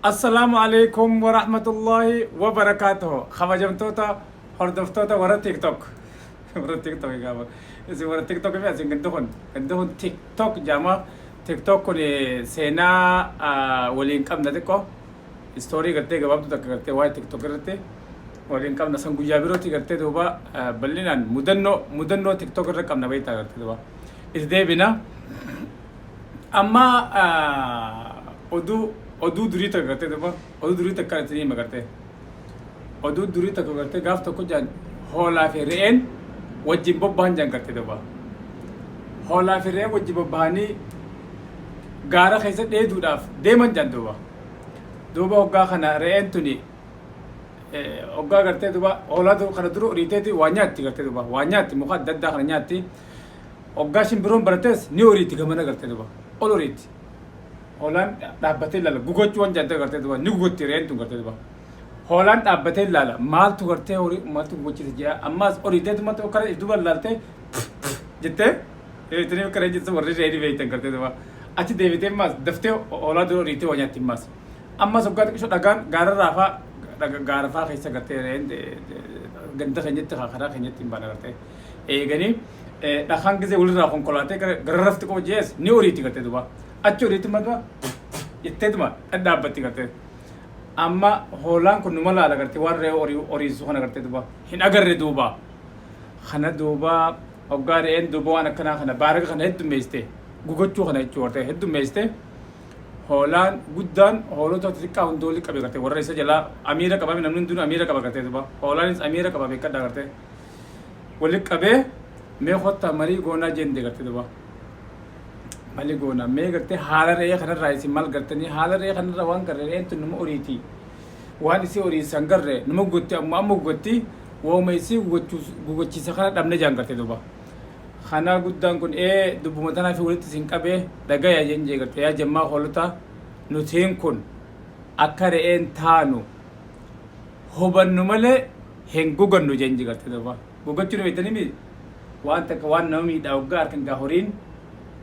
Assalaamu alaikum warahmatullahi wabarakaatuhu. Kabajamtoota hordoftoota warra TikTok. Warra TikTok gaafa. Isin warra TikTok fi asin gandi kun gandi kun TikTok jedhama. TikTok kun seenaa waliin qabna xiqqoo. Istoorii gartee gabaabduu takka gartee waa'ee TikTok irratti waliin qabna. San guyyaa birootti gartee duuba bal'inaan mudannoo mudannoo TikTok irra qabna beektaa gartee duuba. Itti deebina. Amma oduu oduu durii takka gartee duuba oduu durii takka itti hima gartee. Oduu durii takka gartee gaaf tokko jaan hoolaa fi re'een wajjin bobbahan jaan gartee duuba. Hoolaa fi re'een wajjin bobbahanii gaara keessa dheeduudhaaf deeman jaan duuba. Duuba hoggaa kana re'een tuni hoggaa gartee duuba hoolaa kana dura oriiteeti waa nyaatti gartee duuba waa nyaatti muka adda addaa kana nyaatti. Hoggaa shimbiroon barates ni oriiti gamana gartee duuba ol oriiti. Hoolaan dhaabbatee ilaala gugachuu waan jaadda gartee duuba ni gugatti re'een tun gartee duuba. Hoolaan dhaabbatee ilaala maaltu gartee horii maaltu gugachiisa jedha ammaas oriiteetuma kara if duuba ilaaltee jettee beektanii akka re'ee jettu warri re'ee ni beektan gartee duuba. Achi deebitee ammaas daftee hoolaa dura oriitee waa nyaatti ammaas. Ammas hoggaa xiqqisho dhagaan gaararraa faa gaara faa keessa gartee re'een ganda keenyatti karaa keenyatti hin baana gartee. Eeganii dhakaan gizee walirraa konkolaatee gara rafti qofa jees ni oriiti gartee duuba. Achi oriitti madda jetteetuma dhadhaabbatti gartee. Amma hoolaan kun numa laala gartee waan re'ee oriisu kana gartee duuba hin agarre duuba. Kana duuba hoggaa re'een duuba waan akkanaa kana baaraga kana heddummeessite gugachuu kana jechuu gartee heddummeessite hoolaan guddaan hoolota xixiqqaa hunda walitti qabe gartee warra isa jalaa amiira qaba namni hundinuu amiira qaba gartee duuba hoolaanis amiira qaba beekadhaa gartee. Wali qabee mee kottaa marii goonaa jeen garte duba. Mali goona mee gartee haala re'ee kanarraa isin maal gartanii haala re'ee kanarraa waan garre re'een tun numa oriiti. Waan isii oriisan garre numa gugotti amma amma gugotti wauma isii gugochiisa kana dhabne jaan garte duba. Kana guddaan kun ee dubbuma tanaa fi walitti isin qabee dhagaya jeen jee garte yaa jammaa hoolota nutiin kun akka re'een taanu hubannu malee hin gugannu jeen jigarte duuba. Gugachuu ni beektanii mi waan takka waan nama miidhaa hoggaa harkan gaa horiin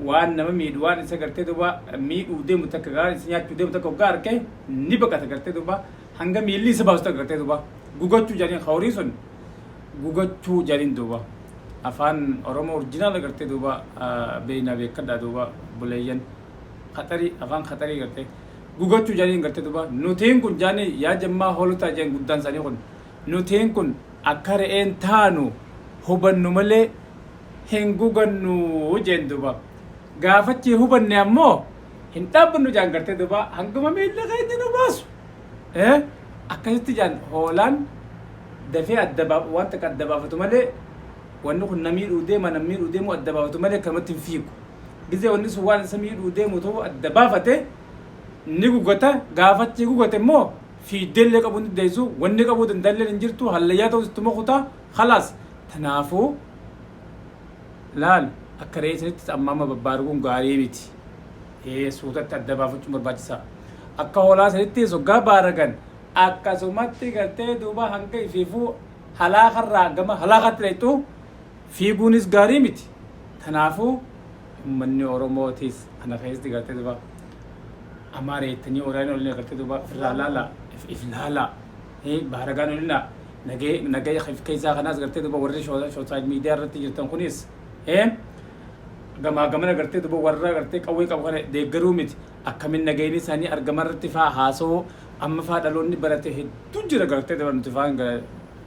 waan nama miidhu waan isa gartee duuba miidhuu deemu takka gaa isa nyaachuu deemu takka hoggaa harke ni baqata gartee duuba hanga miilli isa baasu takka gartee duuba gugachuu jedhaniin ka horii sun gugachuu jedhaniin duuba. Afaan Oromoo orjinaala gartee duuba beeynaa beekadhaa duuba buleeyyan kaxarii afaan kaxarii gartee. Gugachuu jedhaniin gartee duba nutiin kun jedhanii yaa jammaa hoolotaa jedhan guddaan isaanii kun nutiin kun akka re'een taanu hubannu malee hin gugannu jeen duba gaafachii hubanne ammoo hin dhaabbannu jaan gartee duba hanguma miilli keenya nu baasu akkasitti jaan hoolaan dafee adda waan takka adda baafatu malee wanni kun na miidhuu deema na miidhuu deemu adda baafatu malee akkanumatti hin fiigu. Gizee wanni sun waan isa miidhuu deemu ta'uu adda baafate ni gugata gaafachi gugate immoo fiiddeellee qabuu hin dandeessu wanni qabuu danda'allee hin jirtu hallayyaa ta'us ittuma kutaa khalaas tanaafuu laal akka re'ee sanitti amma amma babbaarguun gaarii miti. Ee suutatti adda baafachuun barbaachisaa. Akka hoolaa sanitti soggaa baaragan akkasumatti gartee duuba hanga ifiifuu halaakarraa gama halaakaatti dhaqxu fiiguunis gaarii miti. Tanaafuu ummanni Oromootis kana keessatti gartee duba Amaara jettanii Oraan olina gartee duba ofirraa laala if laala baaragaan olina nagee nagee if keessaa kanaas gartee duba warri sooshaal miidiyaa irratti jirtan kunis gamaa gamana gartee duba warra gartee qawwee qabu kana deeggaruu miti akkamin nageenyi isaanii argama irratti faa haasawuu amma faa dhaloonni barate hedduu jira gartee duba nuti faa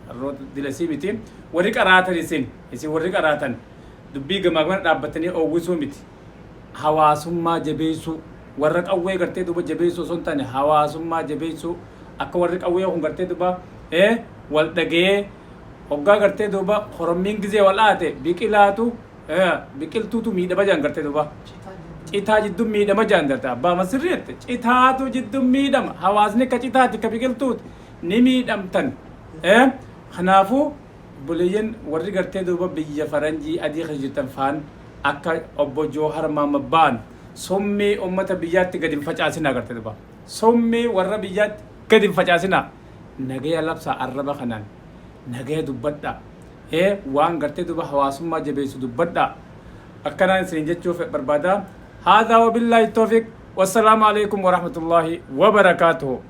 harroota dilasii miti warri qaraatan isin isin warri qaraatan dubbii gamaa gamana dhaabbatanii oowwisuu miti. Hawaasummaa jabeessuu warra qawwee gartee duuba jabeessuu osoo hin taane hawaasummaa jabeessuu akka warri qawwee kun gartee duuba wal dhaga'ee hoggaa gartee duuba korommiin gizee wal aate biqilaatu biqiltuutu miidhama jaan gartee duuba. Citaa jidduu miidhama jaan gartee abbaa masirri jette citaatu jidduu miidhama hawaasni akka citaati akka biqiltuuti ni miidhamtan. Kanaafuu Obboleeyyan warri gartee duuba biyya faranjii adii keessa jirtan faan akka obbo Joohar Mahammad ba'an summii ummata biyyaatti gadi hin facaasinaa gartee duuba. Summii warra biyyaatti gadi hin facaasinaa. Nagaya labsaa arraba kanaan. Nagaya dubbadhaa. Ee waan gartee duuba hawaasummaa jabeessu dubbadhaa. Akkanaan isiniin jechuu barbaada. Haadhaa wabillaahi toofiq. Wassalaamu alaikum warahmatullaahi wabarakaatuhu.